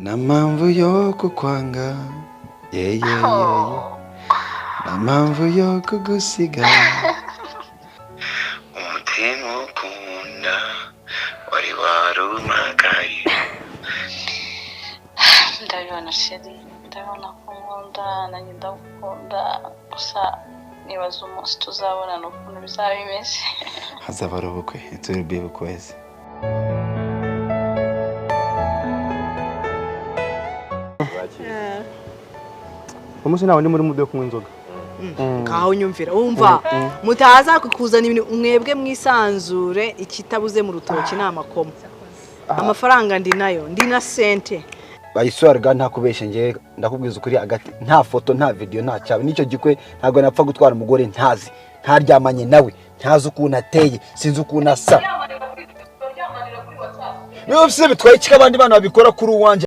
Nta mpamvu yo kukwanga, yeah. Nta mpamvu yo kugusiga. Umutima ukunda wari warumagaye. Ndabibona chéri, ndabibona ko nkunda, nanjye ndagukunda. Gusa nibaza umunsi tuzabonana ukuntu bizaba bimeze. Hazaba ari ubukwe, turi bukwezi. Umunsi ntawe ndi muri mood yo kunywa inzoga. Kaho nyumvira, wumva mutaza kuzana ibintu mwebwe mwisanzure. Ikitabuze mu rutoki ni amakoma. Amafaranga ndi nayo, ndi na sente. Bayiswarga, nta kubeshya, ngewe ndakubwiza ukuri agati, nta foto, nta video, nta cyaba n'icyo gikwe. Ntabwo napfa gutwara umugore ntazi, ntaryamanye nawe, ntazi ukuntu ateye, sinzi ukuntu asa. Niba se bitwaye iki ko abandi bana babikora kuri uwanjye?